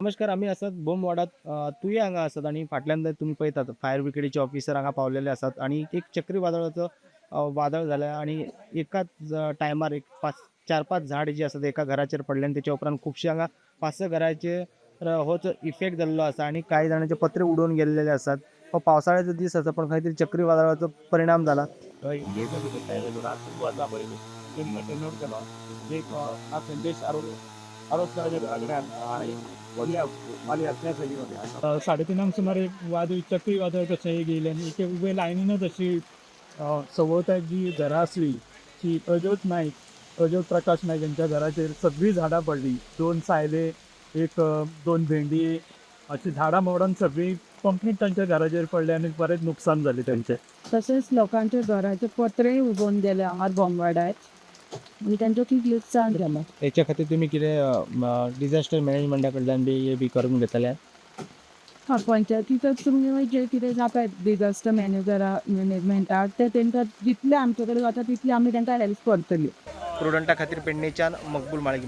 नमस्कार, आमी आसात बोमवाडात तुये हांगा आसात आनी फाटल्यान जर तुमी पळयतात, फायर ब्रिगेडीचे ऑफिसर हांगा पावलेले आसात आणि एक चक्रीवादळाचो वादळ जालें आणि एकाच टायमार एक पांच, चार पांच झाड जी आसात एका घराचेर पडले आनी तेच्या उपरांत खुबशे हांगा पांच स घराचेर होच इफेक्ट जाल्लो आसा आणि कांय जाणांचे पत्रे उडोवन गेल्लेले आसात. हो पावसाळ्याचो दीस आसा, पण खंय तरी चक्रीवादळाचो परिणाम जाला. 3:30 सुमारे वादळ, चक्रीवादळ कशें गेलें आनी एके उबे लायनीनच अशी सभोवताक जी घरां आसली ती प्रज्योत नायक, प्रज्योत प्रकाश नायक यांच्या घराचेर सगळीं झाडां पडली. दोन सायले, एक दोन भेंडी, अशी झाडां मोडून सगळीं कंप्लीट तांच्या घराचेर पडली आनी बरेंच नुकसान जालें तांचें. तशेंच लोकांच्या घराचे पत्रेय उबोवन गेले हांगा बोमवाडार आनी तांचो खूब लुकसाण जालां. हेच्या खातीर तुमी कितें डिझास्टर मॅनेजमेंटा कडल्यान बी हे बी करून घेतले? हय, पंचायतीचो तुमी जे कितें जाता डिजास्टर मॅनेजरा मॅनेजमेंटाक ते तेंकां जितले आमचे कडेन जाता तितले आमी तांकां हेल्प करतली. प्रुडंटा खातीर पेडणेच्यान मकबूल माळगी.